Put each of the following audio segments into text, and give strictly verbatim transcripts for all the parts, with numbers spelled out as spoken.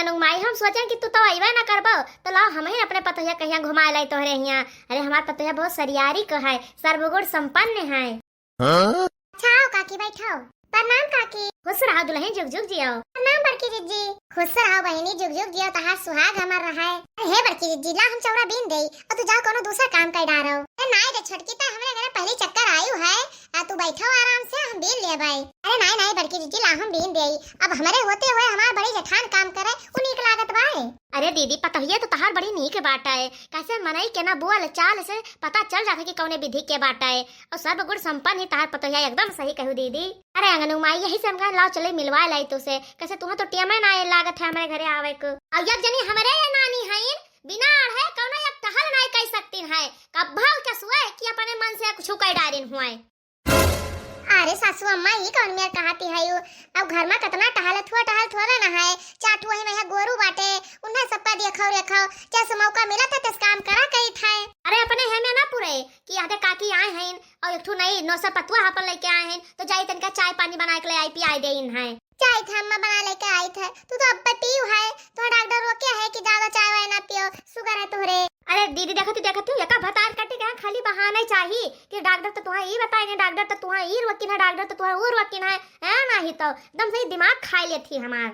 अनुक माई, हम सोचे कि तू तो अइबे ना करबो, तो लाओ हमहिन अपने पतोहिया कहिया घुमाए लाई तोहरे हियाँ। अरे हमार पतोहिया बहुत सरियारी को है, सर्वगुण संपन्न है। हाँ? अच्छा आओ काकी, बैठो। प्रणाम काकी। खुश रहो दुल्हन, जुग जुग जियो। प्रणाम बड़की जिज्जी। खुश रहो बहिनी, जुग जुग जियो, तहार सुहाग अमर रहे। अरे हे बड़की जिज्जी, ला हम चौरा बीन देई, और तू जाओ कोनो दूसरा काम कर डारो। अरे नाई रे छोटकी, तो हमरे घरे पहली चक्कर आयु है, आ तू बैठो आराम से, हम बीन लेबै। अरे नाई नाई बड़की जिज्जी, ला हम बीन देई, अब हमरे होते हुए हमार बड़ी जेठान काम करे, उ नीक लागत बाय। अरे दीदी, पतोहिया तो तहार बड़ी नीक बाटै, कैसे मनई के ना बोल चाल से पता चल जात है कि कौने विधि के बाटै। और सर्वगुण संपन्न ही तहार पतोहिया, एकदम सही कहू दीदी। अरे अंगनू माई, यही से हम कहें लाओ चले मिलवा लाई तो से, कैसे तुहा तो टेमे ना लागत है हमरे घरे आवे को। और एक जनी हमरे ये नानी हईन, बिना अढ़े कौनो एक टहल नाई कह सकतीन है, कब्बल के सुए कि अपने मन से कुछ कह डारिन हुए। अरे सासू अम्मा, ई कौन मेर कहती है यू? अब घर में कितना टहलत हुआ, टहलत हुआ ना है, चार ठो वही में गोरू बाटे, उन्हें सबका देखो रेखो, जैसे मौका मिला था तस काम करा करी था। अरे अपने है में ना पूरे कि आधे काकी आए हैं और एक ठो नई नौसर पतुआ अपन लेके आए हैं, तो जाई तनका चाय पानी बना के ले आई, पियाई दे इन्हें। चाय था अम्मा बना लेके आई था, तू तो अब पीऊ है, तो डॉक्टर रोके है कि ज्यादा चाय वाय ना पियो, शुगर है तोहरे। अरे दीदी, देखत ही, देखत ही, एका भतार कटी के खाली बहाने चाही कि डॉक्टर तो तुहा ई बताए ने, डॉक्टर तो तुहा ई रोकिन है, डॉक्टर तो तुहा ऊ रोकिन है, हैं? नाही तो एकदम सही दिमाग खाई लेत ही हमार।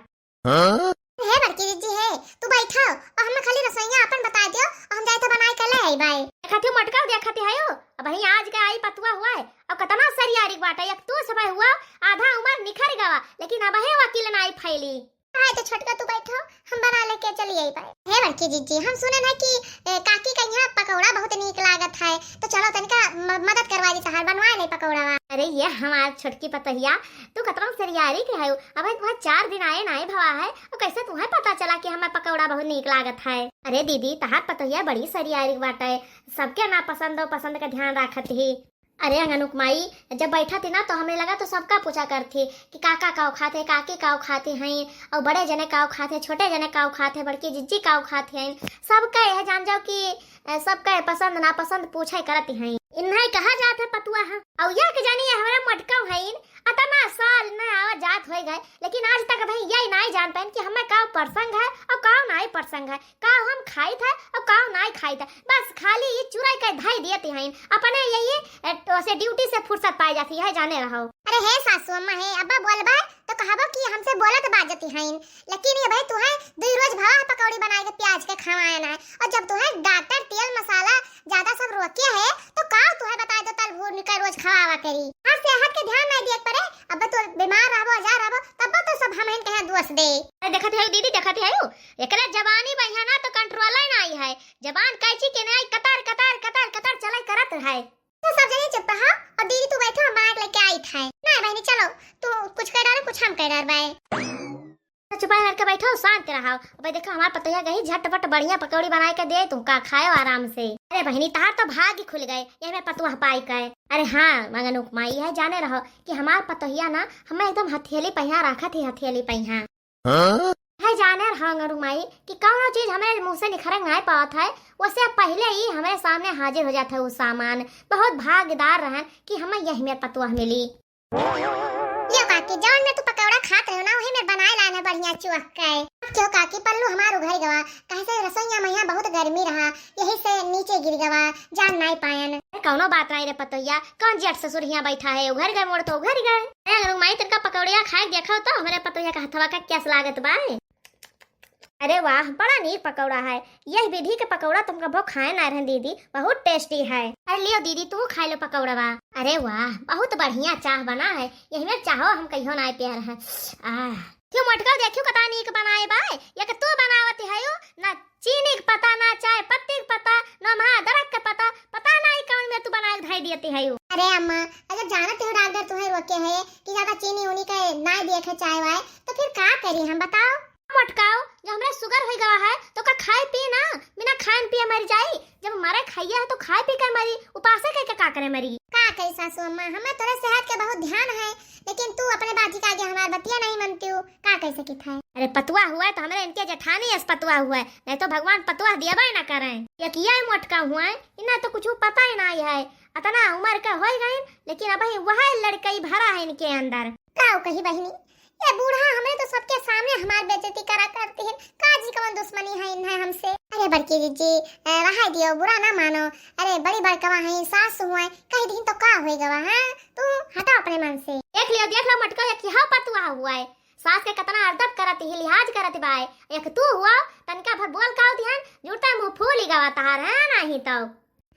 हाँ? हे बड़की दीदी है, तू बैठो और हमें खाली रसोइया अपन बता दियो और हम जाए तो बनाए के ले आई बाय। देखत ही मोटका, देखत ही आयो, अब वहीं आज के आई पतुआ हुआ है, अब कितना सरियारी बाटा, एक तो समय हुआ, आधा उम्र निखर गवा, लेकिन अब है वकील नाई फैली। हाँ, तो छोटका तू बैठो, हम बना लेके चली आई बाय। हे बड़की जीजी, हम सुने ना कि, ए, काकी का यहाँ पकौड़ा बहुत नीक लागत है, तो चलो तनिका म-, मदद करवा दी तहार, बनवा ले पकौड़ा। अरे ये हमार छोटकी पतोहिया, तू कतरा सरियारी के है, अब वहाँ चार दिन आए ना आए भवा है, और कैसे तुम्हें पता चला कि हमार पकौड़ा बहुत नीक लागत है? अरे दीदी, तहार पतोहिया बड़ी सरियारी बाटे, सबके ना पसंद और पसंद का ध्यान रखत ही। अरे अंगनुक माई, जब बैठा थी ना तो हमें लगा तो सबका पूछा करती कि काका काव खाते, काकी काव खाते हैं, और बड़े जने काव खाते, छोटे जने काव खाते, बड़की जिज्जी काव खाते हैं। सबका यह जान जाओ कि, अ, सबका पसंद नापसंद पूछे करती हैं। इन्हें कहा जात है पतुआ है। और यह के जानी ये हमारे मटकाव हैं, अतना साल न आवा जात होए गए, लेकिन आज तक भाई यही नहीं जान पाइन कि हमें काव पसंद है और काव नहीं पसंद है। काव हम खाइत है और काव नाई खाइत है, बस खाली ये चुराई के धई दियत हैं। अपने यही, ए, ओसे ड्यूटी से फुर्सत पाई जाती है, जाने रहो। अरे हे सासू अम्मा हे, अब्बा बोलबा तो कहबो कि हमसे बोलत बाजती हैं, लेकिन ये भाई तुहे दुई रोज भवा पकौड़ी बनाए के प्याज के खवाए ना है, और जब तुहे डॉक्टर तेल मसाला ज्यादा सब रोके है तो काव तुहे बताए दो तल भूर निकर रोज खवावा करी। हाँ, सेहत के ध्यान नहीं दिए पड़े, अब तो बीमार रहबो, आजार रहबो, तब तो सब हमहिन कहे दोष दे। अरे देखत है दीदी, देखत है, एकरे जबानी बहिया ना तो कंट्रोल ही नहीं है, जबान कैची के नहीं, कतर, कतर, कतर, कतर चले करत है। तो सब जने चुप रहो और दीदी तू बैठो, हम बना के लेके आई था। नहीं बहनी, चलो, तू कुछ कर डालो, कुछ हम कर डाल बाय। तो चुपाई करके बैठो, शांत रहो। अब देखो, हमार पतोहिया गई झटपट बढ़िया पकौड़ी बनाए के दे, तू का खायो आराम से। अरे बहनी, तहार तो भाग ही खुल गए, ये में पतुआ पाई के। अरे हाँ, मगन उपमाई है, जाने रहो कि हमार पतोहिया ना हमें एकदम हथेली पहिया रखा थी, हथेली पहिया। हाँ? है जाने रहो अंगनू माई कि कौनो चीज हमारे मुंह से निखरक नाय पावत है, वसे पहले ही हमारे सामने हाजिर हो जात है वो सामान। बहुत भागीदार रहन कि हमें यही में पतुआ मिली। यो काकी, जौन में तू पकौड़ा खात रहो ना, वही में बनाए लान है बढ़िया चुअक के। क्यों काकी, पल्लू हमार उघर गवा, कहे से रसोईया में यहाँ बहुत गर्मी रहा, यही से नीचे गिर गवा, जान नाय पायन। अरे कौनो बात नहीं रे पतोहिया, कौन जेठ ससुर हियां बैठा है, उघर गए मोड़ तो उघर गए। ए, अगर माई तेरे का पकौड़िया खाए के देखो तो हमरे पतोहिया का हथवा का कैस लागत बा। अरे वाह, बड़ा नीक पकौड़ा है। यह विधि के पकौड़ा तुम कभो खाए ना रहन दीदी, बहुत टेस्टी है। अरे लियो दीदी, तू खाए लो पकौड़वा। अरे वाह, बहुत बढ़िया चाह बना है, यही में चाहो हम कहियो ना प्यार है। आह, क्यों मोटका देखियो कता नीक बनाए बा, या कि तू बनावत है यो ना? चीनी के पता, ना चाय पत्ती के पता, ना महा अदरक के पता, पता नहीं कौन में तू बनाए के धई दियती है यू। अरे अम्मा, अगर जानत हो डॉक्टर तुहे रोके है कि ज्यादा चीनी उनी के ना दिए के चाय वाय, तो फिर का करी हम बताओ? मोटकाओ, जो हमरे शुगर हो गवा है, तो का खाए पिए ना, बिना खाए पिए मर जाई? जब मरे खाइए है तो खाए पी के मरी, उपासे के, के का करे मरी? का करी सासू अम्मा, हमें तोरे सेहत के बहुत ध्यान है, लेकिन तू अपने बाजी के आगे हमार बतिया नहीं मनती हो। का कह सकित है? अरे पतुआ हुआ है तो हमरे इनके जेठानी अस पतुआ हुआ है, नहीं तो भगवान पतुआ दियाबे ना करें। एक ये मोटका हुआ है, इन्हें तो कुछ पता ही नहीं है, इतना उम्र का हो गए, लेकिन अब ही वह लड़कई भरा है इनके अंदर। का कही बहिनी, ये बूढ़ा हमरे तो सबके सामने हमार बेइज्जती करा करती है, का बड़की जीजी, अ, रहाई दियो, बुरा ना मानो। अरे, बड़ी बड़कवा है, सास हुआ है, कह दी तो का होई गवा, हाँ? तू हटा अपने मन से। देख लियो, देख लो मटको, एक यह पतुआ हुआ है, सास के कतना अरदब करत ही, लिहाज करत बाय, एक तू हुआ, तनका भर बोल काव दिहन, जुड़ता मुँह फूल ही गवा तहार, हाँ, नाही तो।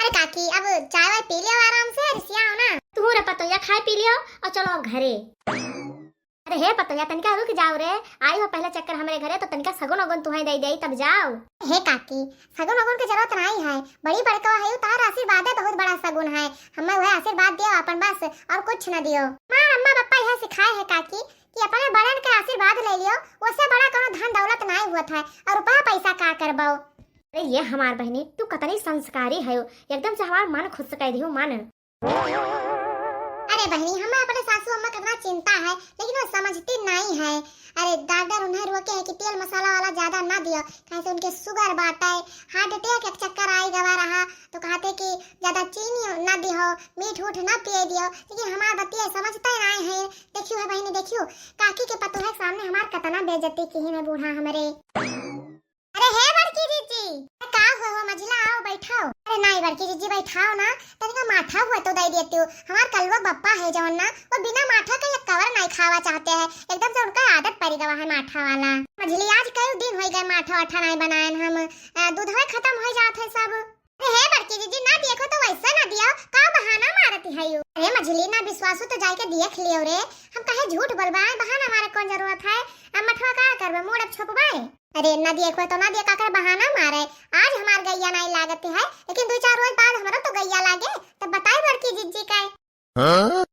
अरे काकी, अब चाय वाय पी लियो आराम से, रिसियाओ ना। तू रे पतोया, खाए पी लियो और चलो अब घरे। अरे हे पतोया, तनिका रुक जाओ रे, आई हो पहला चक्कर हमरे घरे तो तनिका सगुन उगुन तुहैं दे दे, तब जाओ। हे काकी, सगुन उगुन के जरूरत नाई है, बड़ी बड़कवा है, तार आशीर्वाद है, बहुत बड़ा सगुन है। हमें वह आशीर्वाद दियो अपन बस, और कुछ न दियो। हमार अम्मा पापा यह सिखाए है काकी कि अपने बड़न के आशीर्वाद ले लियो, उससे बड़ा कोनो धन दौलत नाई हुआ था, और रुपया पैसा का करबो। अरे ये हमार बहनी, तू कतनी संस्कारी है, एकदम से हमार मन खुश कर दियो, मन। अरे बहनी, हमें अपने सासू अम्मा कितना चिंता है, लेकिन वो समझती नहीं है। अरे डॉक्टर उन्हें रोके है कि तेल मसाला वाला ज्यादा ना दियो, काहे से उनके शुगर बाटे, हार्ट अटैक के चक्कर आई गवा रहा, तो कहते कि ज्यादा चीनी ना दियो, मीठ उठ ना पिए दियो, लेकिन हमार बतिया समझते नहीं है। देखियो है बहनी, देखियो काकी के पतोह के सामने हमार कितना बेइज्जती की है बूढ़ा हमरे। अरे हे बड़की जीजी, अरे का हो, हो मझिला, आओ बैठाओ। अरे नाई बड़की जीजी, बैठाओ ना, तनिका माठा हुआ तो दे देती हूँ। हमार कलुआ बप्पा है जवन ना, वो बिना माठा के एक कवर नाई खावा चाहते हैं, एकदम से उनका आदत पड़ी गवा है माठा वाला। मझिली, आज कई दिन हो गए माठा वाठा नाई बनाए हम, अ, दूधवा खत्म हो जात है सब। अरे हे बड़की जीजी, ना देखो तो वैसे ना दियो, का बहाना मारती है यू? अरे मझिली, ना विश्वास हो तो जाके देख लियो रे, हम काहे झूठ बोलबाए, बहाना मारे कौन जरूरत है? अब मठवा का करबे, मूड़ अब छोपबाए? अरे ना देखो तो ना दिया, काकर बहाना मारे, आज हमार गैया नाई लागत है, लेकिन दो चार रोज बाद हमरो तो गैया लागे, तब बताए बड़की जीजी का। हाँ?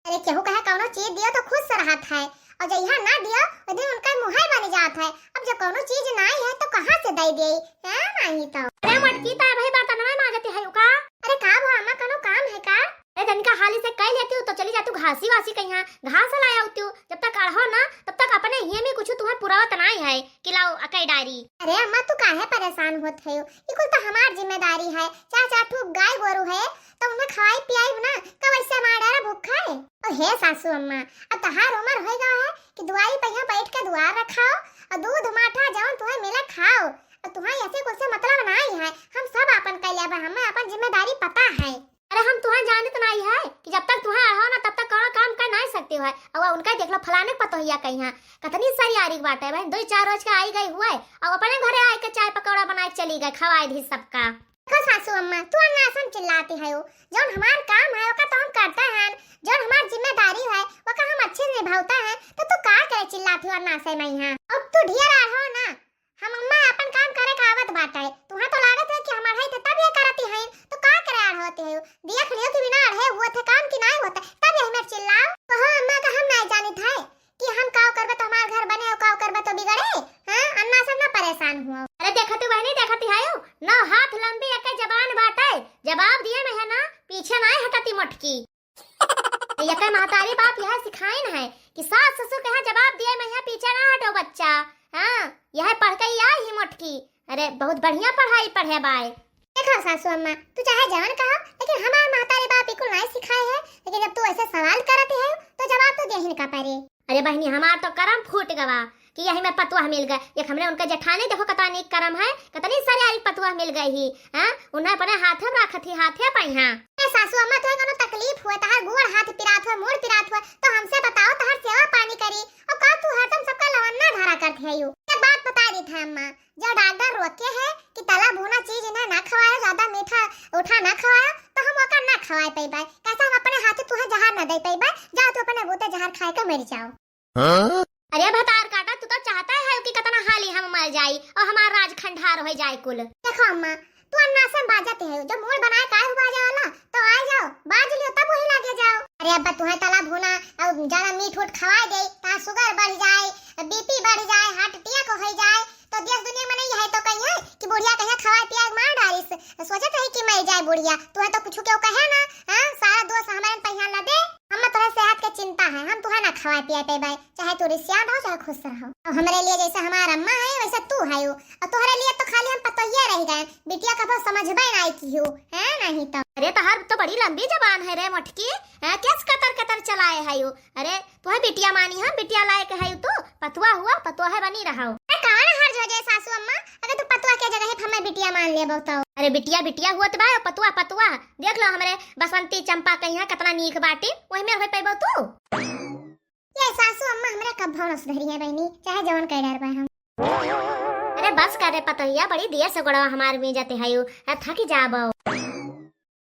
अरे केहू कहे कौनो चीज दियो तो खुश रहत है, और जहिया ना दियो, वो दिन उनका मुँहे बन जात है। अब जो कौनो चीज नाई है तो कहाँ से दे दे? हाँ, नहीं तो। अरे मटकी, ता भाई बर्तनवा माजते है का? अरे का भो अम्मा, कौनो काम है का? अरे तनिका हाली से कह लेती हूँ तो चली जाती हूँ घासी वासी कहीं, घास लाया होती हूँ, जब तक अड़हो ना तब तक अपने हिये में कुछ तुम्हें पुरावत नाई है कि लाओ अकई डारी। अरे अम्मा, तू काहे परेशान होत है? ये कुल तो हमार जिम्मेदारी है, चार चार ठू गाय गोरू है, तो उन्हें खवाई पियाई ना, का वैसे हमार डारा भूखा है? ओ हे सासू अम्मा, अब तहार उम्र हो गवा है कि दुआरी पे यहाँ बैठ के दुआर रखाओ और दूध माठा जौन तुम्हें मिले खाओ, और तुम्हें ऐसे कुल से मतलब नाई है, हम सब आपन कर लेबे, हमें अपन जिम्मेदारी पता है। अरे हम तुम्हें जानत नाई है कि जब तक तुम्हें अड़हो ना तब तक कौनो काम कर नाई सकते हो, और उनका देख लो फलाने पतोहिया कहीं, कतनी सारी आरी बाटे भाई, दो चार रोज के आई गई हुए, और अपने घरे आए के चाय पकौड़ा बनाए के चली गए, खवाए दी सबका। देखो सासू अम्मा, तू अन्नासन चिल्लाती है हो, जौन हमार काम है ओका तो हम करते हैं, जौन हमार जिम्मेदारी है ओका हम अच्छे से निभावते हैं, तो तू का करे चिल्लाती हो अन्नासे में यहाँ? अब तू ढेर आ हो ना, हम अम्मा अपन काम करे का आवत बाटे, तुहा तो लागत है कि हम अढ़े थे तब ये करती हैं, तो का करे अढ़ होती है? देख लियो कि बिना अढ़े हुए थे काम की नाई होते, तब यही में चिल्लाओ। कहो अम्मा का हम नाई जानित है, कि हम काव करबे तो हमार घर बने और काव करबे तो बिगड़े। हाँ, अन्ना से ना परेशान हुआ। अरे देखती बहनी, देखती है, नौ हाथ लंबी एक जबान बाटे, जवाब दिए में है ना, पीछे ना हटती मोटकी। एक महतारी बाप यह सिखाइन है कि सास ससुर के यहाँ जवाब दिए में यहाँ पीछे ना हटो बच्चा। हाँ, यह पढ़ के ही आई ही मोटकी। अरे बहुत बढ़िया पढ़ाई पढ़े बाय। देखो सासू अम्मा, तू चाहे जवन कहो, लेकिन हमार महतारी बाप बिल्कुल नहीं सिखाए है, लेकिन जब तू ऐसे सवाल करती है तो जवाब तो देहिन का पड़े। अरे बहनी, हमार तो करम फूट गवा कि यही में पतुआ मिल गए। एक हमरे उनका जेठानी देखो कतना नीक करम है, कतनी सारी आरी पतुआ मिल गई ही। हाँ, उन्हें अपने हाथे में रखत ही, हाथे पे। हाँ ए सासू अम्मा, तुम्हें कोनो तकलीफ हुए, तहार गोड़ हाथ पिरात हुए, मूड़ पिरात हुए, तो हमसे बताओ, तहार सेवा पानी करी। और का तू हरदम सबका लवन्ना धारा करते है यू? एक बात बता दी था अम्मा, जो डॉक्टर रोके है कि तला भुना चीज इन्हें ना खवायो, ज्यादा मीठा उठा ना खवायो, तो हम ओका ना खवाए पइबे। कैसे हम अपने हाथे तुहे जहर ना दे पइबे, जाओ तू अपने बूते जहर खाए के मर जाओ। हाँ? अरे भतार काटा, तू तो चाहता है कि कतना हाली हम मर जाई और हमार राज खंडार हो जाए कुल। देखो अम्मा, तू अन्ना से बाजत है, जब मूड़ बनाए काहे बाजे वाला, तो आ जाओ, बाज लियो, तब वही लागे जाओ। अरे अब्बा, तुहे तला भुना और ज्यादा मीठ उठ खवाए दे, ता शुगर बढ़ जाए, बीपी बढ़ जाए, हार्ट अटैक हो जाए, तो देश दुनिया में नहीं है तो कहीं है कि बुढ़िया कहीं खवाए पियाए मार डालिस। सोचत है कि मर जाए बुढ़िया, तुहे तो कुछ केहू कहे ना। हाँ, सारा दोष हमारे पहिया ला दे। हम तोहे सेहत के चिंता है, हम तुहे ना खवाए पियाए पेबे, चाहे तू रिसियान रहो चाहे खुश रहो। और हमरे लिए जैसे हमार अम्मा है वैसे तू है। और तोहरे लिए तो खाली हम पतोहिए रह गए, बिटिया कबो समझबे नहीं की हो, है नहीं तो। अरे तहार तो बड़ी लंबी जबान है रे मोटकी, हैं, केस कतर कतर चलाए है यू। अरे तुहे बिटिया मानी हम, बिटिया लायक है यू तू, पतुआ हुआ, पतुआ है बनी रहो। अरे कौन हर जो जे सासू अम्मा, अगर तू पतुआ के जगह है, हमें बिटिया मान लेबो तो। अरे बिटिया बिटिया हुअत बा, पतुआ पतुआ। देख लो हमरे बसंती चंपा कहिया कितना नीक बाटी, वही में होई पैबो तू। ये सासू अम्मा हमरा कब भौंस धरी है बहनी, चाहे जवन कह डर पाए हम। अरे बस कर रे पतोहिया, बड़ी देर से गोड़वा हमार मीजत हयू, अब थकी जाबो।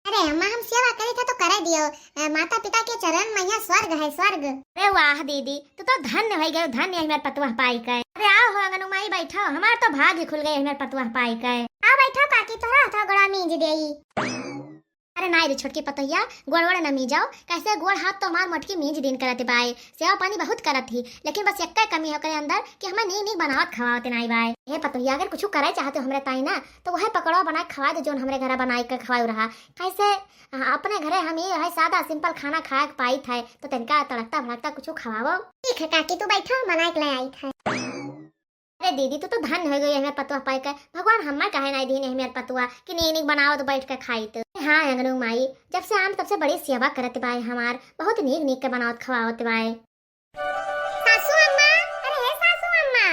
अरे अम्मा, हम सेवा करे थे तो करे दियो। अ, माता पिता के चरण मैया स्वर्ग है, स्वर्ग। अरे वाह दीदी, तू तो धन्य हो गए, धन्य है हमार पतुआ पाई के। अरे आओ हो अंगनू माई बैठो, हमार तो भाग ही खुल गए हमार पतुआ पाई के। आओ बैठो काकी, तोहरा हाथवा गोड़वा मीज देई। अरे नाई रे छोटकी पतोहिया, गोड़ वोड़ न मीजाओ, कैसे गोड़ हाथ तो हमार मोटकी मीज दिन करत बाय। सेवा पानी बहुत करत ही, लेकिन बस एक्के कमी है ओकरे अंदर कि हमें नीक नीक बनावत खवावत नाई बाय। हे पतोहिया, अगर कुछ करे चाहते हो हमरे ताई ना, तो वह पकौड़ा बनाए खवा दे, जोन हमरे घरा बनाए के खवाऊ रहा। कैसे, हाँ, अपने घरे हम ये है सादा सिंपल खाना खाए के पाई थे, तो तनिका तड़कता भड़कता कुछ खवाओ। ठीक है काकी, तू बैठो, बनाए के ले आई थे। अरे दीदी, तू तो धन्य हो गई हमें पतुआ पाई के। भगवान हमें काहे नाई दीन हमें पतुआ कि नीक नीक बनावत बैठ के खाई तो। हाँ अंगनू माई, जब से आम तब से बड़ी सेवा करत बाय हमार, बहुत नीक नीक के बनावत खवावत बाय। सासू अम्मा, अरे हे सासू अम्मा।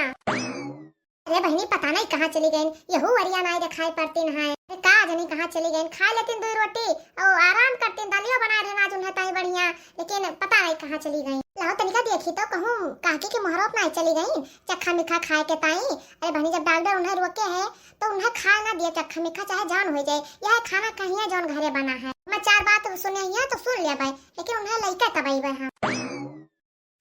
अरे बहनी, पता नहीं कहाँ चली गईन, यहू वरिया नाई दिखाई पड़तीन है। अरे का जानी कहाँ चली गईन, खा लेतीन दो रोटी और आराम करतीन, दलियो बना रहे आज उन्हें ताई बढ़िया, लेकिन पता नहीं कहाँ चली गईन। लाओ तनिका देखी तो कहूँ काकी के मोहरोप नाई चली गईन चक्खा मिखा खाए के ताई। अरे बहनी, जब डॉक्टर उन्हें रोके है तो उन्हें खाए ना दिए चक्खा मिखा, चाहे जान हो जाए। यह खाना कहिए जौन घरे बना है। मैं चार बात सुने ही है तो सुन लिया भाई, लेकिन उन्हें लइका तबाई बा हम।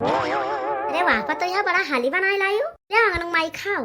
अरे वाह, पतोहिया बड़ा हाली बनाए लायू। ले अंगनू माई खाओ।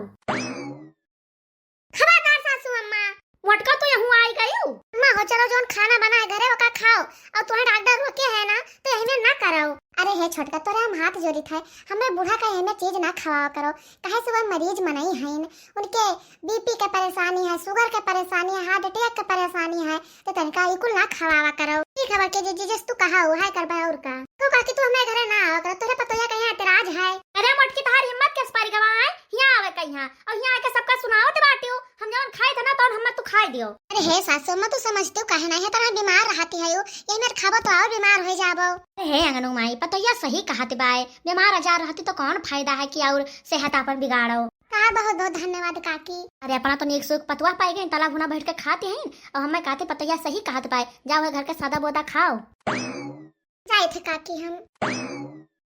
खबरदार सासू अम्मा। मोटका तो यहूँ आई गयू। अम्मा हो, चलो जौन खाना बनाए घरे ओका खाओ। और तुम्हें डॉक्टर रोके है ना, तो यही में ना कराओ। अरे हे छोटका, तोरे हम हाथ जोड़ी थे, हमें बूढ़ा का यही में चीज ना खवावा करो, काहे से वह मरीज मनई हईन, उनके बीपी के परेशानी है, शुगर के परेशानी है, हार्ट अटैक के परेशानी है, तो तनिका ई कुल ना खवावा करो। ठीक है बड़के जीजी, जस तू कहा हुआ है करबे और का। तो काकी तू हमें घरे ना आवा करो, तोरे पतोहिया कहीं एतराज है। अरे मोटकी तहार हिम्मत कैस पारी गवा है, हियाँ आवे कहीं, और हियाँ आके सबका सुनावत बाटियो, हम जवन खाई थे ना तवन हमें तू खाई दियो। अरे हे सासू अम्मा, तू समझते हो काहे ना है, तरह बीमार रहती है यो, यही में खाबो तो और बीमार हो जाबो। अरे हे अंगनू माई, पतोहिया सही कहत बाय, बीमार आजार रहती तो कौन फायदा है कि और सेहत आपन बिगाड़ो। तार बहुत बहुत धन्यवाद काकी। अरे अपना तो नीक सुख पतुआ पाई गई, तला भुना बैठ के खाती हैं, और हमें कहते पतैया सही कहत पाए, जाओ है घर के सादा बोदा खाओ। जाए थे काकी हम।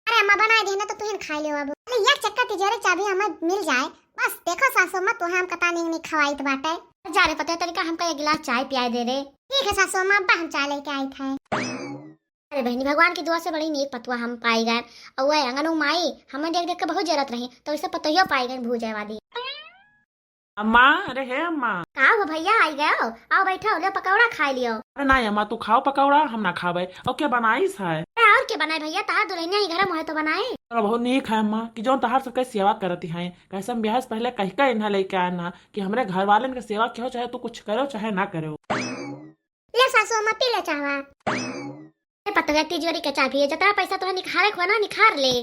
अरे अम्मा बनाए दे ना तो तुहिन खा लियो अब। अरे एक चक्का तिजोरी चाबी हमें मिल जाए, बस देखो सासू अम्मा तुहे हम कता नीक नीक खवाइत बाटे। जा रे पतैया तनिका हमका एक गिलास चाय पियाए दे रे। ठीक है सासू अम्मा, अब्बा हम चाय लेके आई थे। अरे बहनी, भगवान की दुआ से बड़ी नीक पतुआ हम पाई गए। और वह अंगनू माई हमें देख देख के बहुत जरत रही, तो इसे पतोहियो पाई गए भूजे वाली। अम्मा, अरे हे अम्मा। का हो भैया, आई गए हो? आओ बैठो, ले पकौड़ा खाए लियो। अरे ना अम्मा, तू खाओ पकौड़ा, हम ना खाबे। और क्या बनाईस है? अरे और क्या बनाए भैया, तार दुल्हनिया ही घर में है तो बनाए। चलो बहुत नीक है अम्मा कि जौन तहार सबके सेवा करती हैं, कैसे हम ब्याह से पहले कह के इन्हें लेके आए ना कि हमरे घर वाले के सेवा करो, चाहे तू कुछ करो चाहे ना करो। ले सासू अम्मा, पी ले चाहवा। ए पतोहिया, तिजोरी के चाबी है, जतना पैसा तोहे निखारे को ना, निखार ले।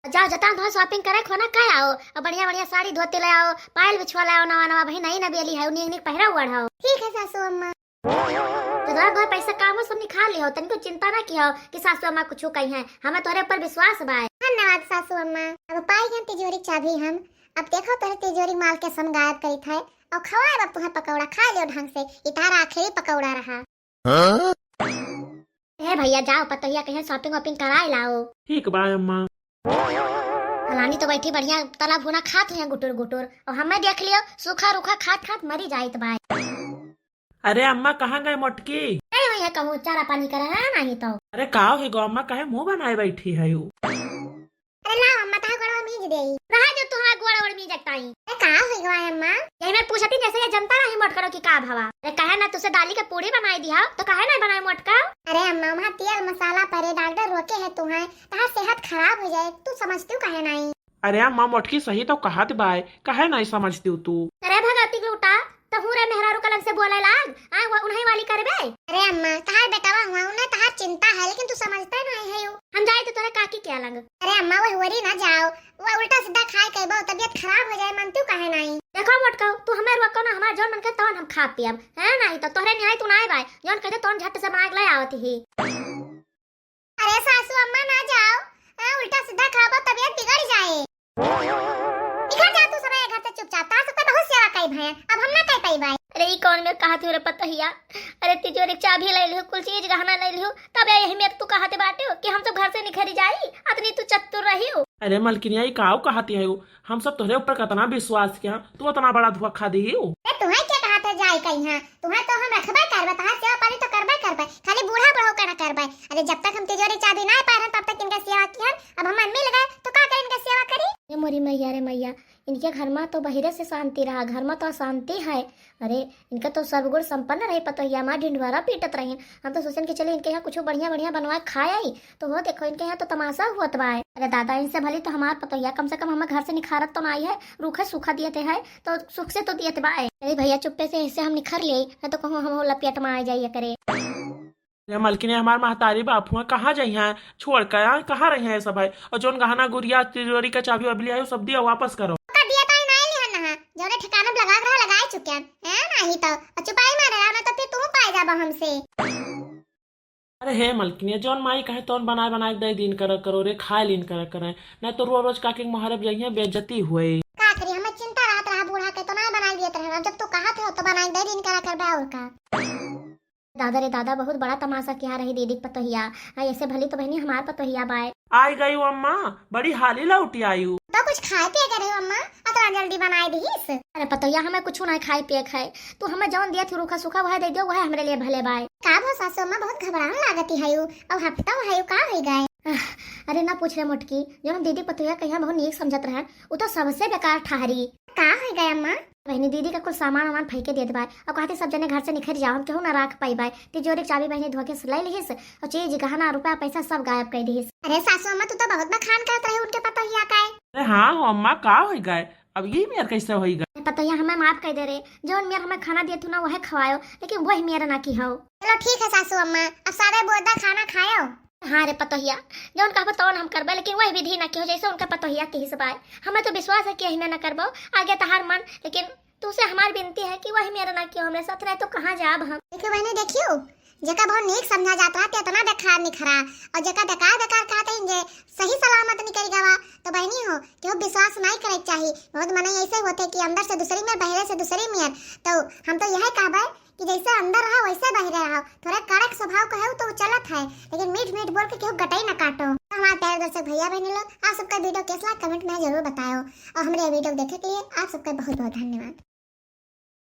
जाओ, जतना तोहे shopping करे को ना, कर आओ। और बढ़िया बढ़िया साड़ी धोती ले आओ, पायल बिछुआ ले आओ, नवा नवा भाई नई नबेली है, नीक नीक पहिरा ओढ़ाओ। ठीक है सासू अम्मा। जतना तोहे पैसा काम हो, सब निखार ले हो, तनिको चिंता ना की हो कि सासू अम्मा कुछ कही है, हमें तोरे पर विश्वास बा। धन्यवाद सासू अम्मा, अब पाई गए तिजोरी के चाबी हम। अब देखो तोरे तिजोरी माल के सम गायब करी थे, और खवाए अब तुम्हें पकौड़ा, खा लियो ढंग से, इतारा आखिरी पकौड़ा रहा। हाँ? ए भैया, जाओ, पतोहिया कहीं shopping वॉपिंग कराए लाओ। ठीक बा अम्मा। फलानी तो बैठी बढ़िया तला भुना खात हैं गुटुर गुटुर, और हमें देख लियो सूखा रूखा खात खात मरी जाइत बा। अरे अम्मा, कहाँ गए मोटकी? नहीं हुई है कहूँ, चारा पानी करे है नहीं तो। अरे का हो गो अम्मा, काहे मुंह बनाए बैठी है यू? अरे लाओ अम्मा, तहार गोड़वा मीज देई। रहा जो तू हमार गोड़ ओड़ मीजत ताई। ए, का होई गवा अम्मा? यही में पूछती जैसे ये जनता नहीं मोटकरो की का भवा। अरे कहे ना तुसे दाली के पूड़ी बनाई दिया, तो काहे नहीं बनाए मोटका? अरे अम्मा, वहाँ तेल मसाला परे, डॉक्टर रोके है तुम्हें, तहार सेहत खराब हो जाए, तू समझती हूँ काहे नहीं? अरे अम्मा, मोटकी सही तो कहत बाय, काहे नहीं समझती हूँ तू? अरे भगवती के उठा, तहूँ रे मेहरारू का लंग से बोले लाग, आ, वो उन्हीं वाली करबे। अरे अम्मा, तहार बेटवा हुआ, उन्हें तहार चिंता है, लेकिन तू समझते नहीं है यू। हम जाए तो तोरे काकी के लंग। अरे अम्मा, वो हुआरी ना जाओ, वो उल्टा सीधा खाए के बा, तबीयत खराब हो जाए, मनतू काहे नहीं? देखो मोटका, तू हमें रोको ना, हमार जौन मन के तौन हम खा पियब, है नहीं तो तोहरे निहाई तू ना आए बाय, जौन कहते तौन झट से बना के ले आवत ही। अरे सासू अम्मा ना जाओ, हाँ, उल्टा सीधा खाबो तबीयत बिगड़ जाए। निकल जा तू सब घर से चुपचाप, तार सबका बहुत भैया, अब हम ना कह पाई भाई। अरे, ई कौन मेर कहत हो रे पतोहिया? अरे, तिजोरी के चाबी ले लिहो, कुल चीज गहना ले लिहो, तब यही मेर तू कहत बाटे हो कि हम सब घर से निखरी जाई, अतनी तू चतुर रही हो। अरे मलकिनिया, ई काऊ कहती है हो? हम सब तोहरे ऊपर कतना विश्वास किया, तू अतना बड़ा धोखा दी हो। ए, तुहे के कहत है जाई कहीं? तुहे तो हम रखबे करबे, तहार सेवा पानी तो करबे करबे, खाली बूढ़ा बुढ़ऊ का ना करबे। अरे, जब तक हम तिजोरी चाबी ना पाए रहन, तब तक इनका सेवा किहन, अब हमें मिल गए तो का करे इनका सेवा करी? ए मोरी मैया रे मैया, इनके घर मा तो बहिरे से शांति रहा, घर मा तो अशांति है। अरे, इनका तो सर्वगुण संपन्न रही पतोहिया, माँ ढिंढवारा पीटत रही। हम तो सोचन कि चली इनके यहाँ कुछ बढ़िया बढ़िया बनवा खाए आई, तो वो देखो इनके यहाँ तो तमाशा हुआ बा। अरे दादा, इनसे भली तो हमार पतोहिया कम से कम हमें घर से निखारत तो नाई है, रूखा सूखा दियत है तो सुख से तो दियत बा। अरे भैया चुप्पे से ऐसे हम निखर ले, ना तो कहूँ हम लपेट मा आ जाइए करे। अरे मलकिन, हमार महतारी बाप हुआ, कहाँ जाई हैं? छोड़ के यहाँ कहाँ रही हैं ये सब है? और जौन गहना गुरिया, तिजोरी का चाबी वाबी लिया है, वो सब दिया वापस करो। ओका दिया ताई नाई लिहन ना, जौने ठिकाना पे लगावे रहा लगाए चुके हैं, हैं? नहीं तो, और चुपाई मारे रहा ना तो फिर तू पाए जाबा हमसे। अरे हे मलकिन, जौन माई कहे तौन बनाए बनाए दे दिन करा करो रे, खाए लीन करा करे, नहीं तो रोज रोज काकी के मोहरे पे जाइए बेइज्जती हुए। का करी, हमें चिंता रहत रहा बूढ़ा के तो ना बनाई देत रहे, अब जब तू कहत हो तो बनाई दे दिन करा करबे और का। दादा रे दादा, बहुत बड़ा तमाशा किहा रही दीदी के पतोहिया। हाँ, ऐसे भली तो बहनी हमार पतोहिया बाय। आई गई अम्मा, बड़ी हाली लौटी आयु। तो कुछ खाए पिए के रही अम्मा, अतना जल्दी बनाए दीस। अरे पतोहिया, हमें कुछ ना खाए पिए के है, तू हमें जौन दिया थी रूखा सूखा वह दे दियो, वह हमरे लिए भले बाय। का भो सासू अम्मा, बहुत घबरान लागती है यू, अब हफ्ता है यू, का हो गए? आह, अरे ना पूछ रे मोटकी, जौन हम दीदी पतोहिया कहिया बहुत नीक समझत रहन, उ तो सबसे बेकार ठहरी। का हो गए अम्मा? बहनी, दीदी का कुल सामान वामान फेंके देत बाय और कहती सब जने घर से निखर जाओ, हम केहू ना राख पाई बाय। तिजोरी के चाबी बहनी धोखे से ले लिहिस और चीज गहना रुपया पैसा सब गायब कर दिहिस। अरे सासू अम्मा, तू तो बहुत बखान करत रही उनके पतोहिया का है। अरे हाँ हो अम्मा, का हो गए? अब ये मेर कैसे हो गए? अरे पतोहिया, हमें माफ कर दे रे, जौन मेर हमें खाना दिए तू ना वह खवायो, लेकिन वही मेर ना की हो। चलो ठीक है सासू अम्मा, अब सारे बोदा खाना खायो। हाँ रे पतोहिया, जौन कहबो तौन हम करबे, लेकिन वही विधि ना किहो जैसे उनका पतोहिया के हिस्सा बाय। हमें तो विश्वास है कि यही में ना करबो, आगे तहार मन, लेकिन तुसे हमार विनती है कि वही मेरा ना किहो हमरे साथ, नहीं तो कहाँ जाब हम। देखियो बहनी, देखियो, जेका बहुत नीक समझा जात रहा, ते इतना बेकार निखरा, और जेका बेकार बेकार कहते हैं, जे सही सलामत निकल गवा, तो बहनी हो, केहू विश्वास नहीं करे के चाही। बहुत मनई ऐसे होते कि अंदर से दूसरी में, बहरे से दूसरी में। तो हम तो यह कहबे कि जैसे अंदर रहा वैसे बाहरे रहा। थोड़ा कड़क स्वभाव का है तो चलत है, लेकिन मीठ मीठ बोल के केहू गटई ना काटो। तो हमारे प्यारे दर्शक भैया बहनी लोग, आप सबका वीडियो कैसा लगा comment में जरूर बताओ, और हमारे वीडियो देखे के लिए आप सबका बहुत बहुत धन्यवाद।